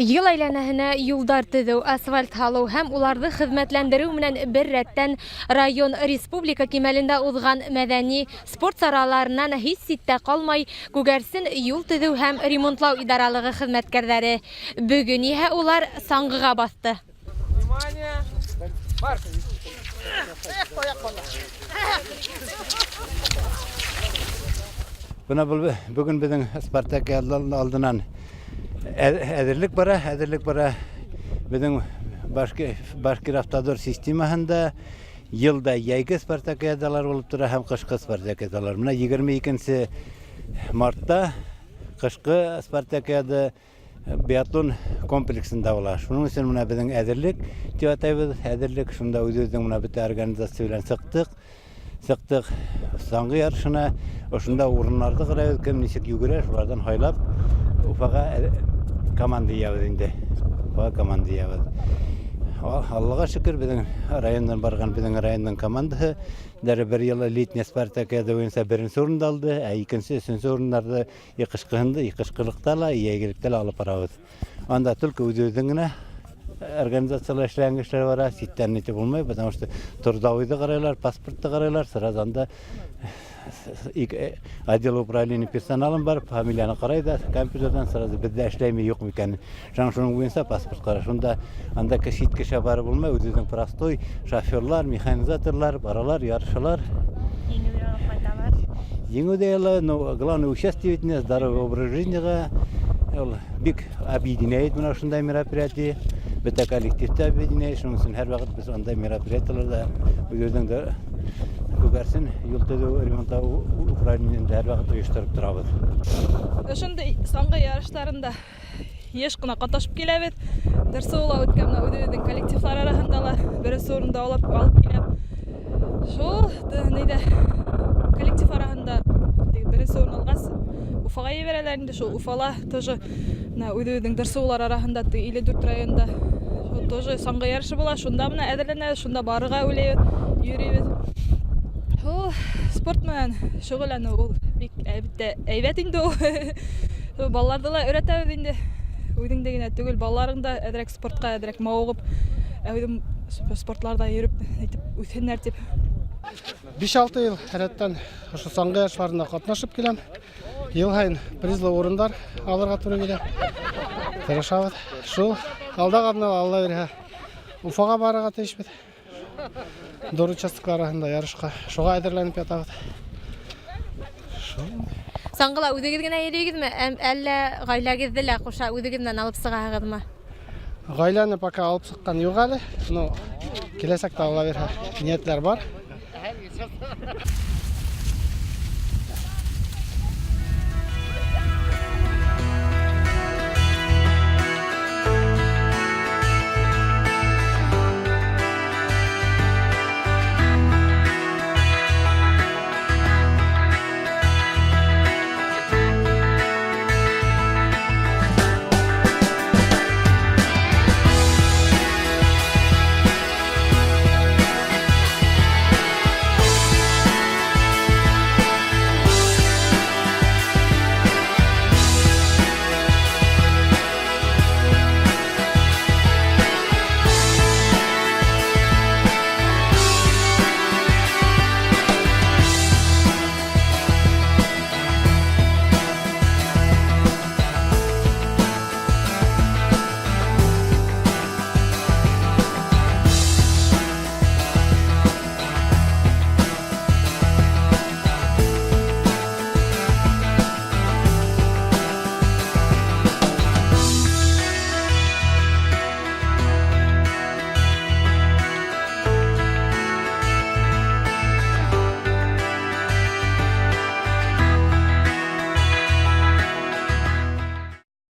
Йыл әйләнәһенә юлдар төҙөү, асфальт һалыу һәм уларҙы хеҙмәтләндереү менән бер рәттән район, республика кимәлендә уҙған мәҙәни, спорт сараларынан һис ситтә ҡалмай Күгәрсен юл төҙөү һәм ремонтлау идаралығы хеҙмәткәрҙәре. Бөгөн иһә улар саңғыға баҫты. Внимание! Марш! Бына был бөгөн беҙҙең спартакиада алдынан әҙерлек бара, әҙерлек бара. Беҙҙең Башкир-Автодор системаһында йылда йәйге спартакиадалар булып тора һәм ҡышҡы спартакиадалар. Бына 22 мартта ҡышҡы спартакиада биатлон комплексында була. Шуның өсөн бына беҙҙең әҙерлек тип атайбыҙ, әҙерлек. Шунда үҙебеҙҙең бына бөтә организация белән сыҡтыҡ. Сыҡтыҡ саңғы ярышына. Ошонда урыннарҙы ҡарайбыҙ, кем нисек йүгерә, шуларҙан һайлап Уфаға команда йыябыҙ инде. Уфаға команда йыябыҙ. Аллаға шөкөр, беҙҙең райондан барған беҙҙең райондың командаһы дәре бер йыл летний спартакиада буйынса беренсе урынды алды, ә икенсе, өсөнсө урындарҙы и ҡышҡыһында, и ҡышҡылыҡта ла, и йәйгелектә лә алып барабыҙ. Анда только үҙебеҙҙең генә организациялар эшләгән кешеләр бара, ситтән нитеп булмай, потому что трудовойҙы ҡарайлар, паспортты ҡарайлар, сразу анда отдел управления персоналом бар, фамилияны ҡарай да, компьютерҙан сразу беҙҙә эшләйме, юҡмы икәнен. Шуның буйынса паспорт ҡарай. Шунда анда чит кеше барып булмай, үҙебеҙҙең простой шоферлар, механизаторлар баралар, ярышалар. Еңеү алып ҡайталар. Еңеү ҙә ала, но главное участие ведь здоровый образ жизниға ул бик объединяет бына ошондай мероприятие. Бөтә коллективты объединяет. Шуның өсөн һәр ваҡыт беҙ андай мероприятиеларҙа үҙебеҙҙең дә Күгәрсен юл төҙөү ремонтлау управлениеһында һәр ваҡыт ойоштороп торабыҙ. Ошондай саңғы ярыштарында йыш ҡына ҡатнашып киләбеҙ. ДРСУ-ла үткән бына үҙебеҙҙең коллективлар араһында ла беренсе урынды алып киләм. Шул ниҙә коллектив араһында теге беренсе урын алғас, Уфаға ебәрәләр инде. Шул Уфала тоже бына үҙебеҙҙең ДРСУ-лар араһында теге 54 районда шул тоже саңғы ярышы була. Шунда бына әҙерләнәбеҙ, шунда барырға уйлайбыҙ, йөрөйбөҙ. Шул спорт менән шөғөлләнеү ул бик әлбиттә әйбәт инде ул. Шул балаларҙы ла өйрәтәбеҙ инде. Үҙеңде генә түгел, балаларың да әҙерәк спортҡа әҙерәк мауығып, үҙем спортларҙа йөрөп, әйтеп үҫһеннәр тип. 5-6 йыл рәттән ошо саңғы ярышларында ҡатнашып киләм. Йыл һайын призлы урындар алырға тура килә. Тырышабыҙ. Шул алдағы аҙнала, Алла бирһә, Уфаға барырға тейешбеҙ. Дор участоклар араһында ярышҡа. Шуға әҙерләнеп ятабыҙ. Шул. Саңғыла үҙегеҙ генә йөрөйһөгөҙмө, әллә ғаиләгеҙҙе лә ҡуша үҙегеҙ менән алып сығаһығыҙмы? Ғаиләне пока алып сыҡҡан юҡ әле. Но киләсәктә, Алла бирһә, ниәтләр бар.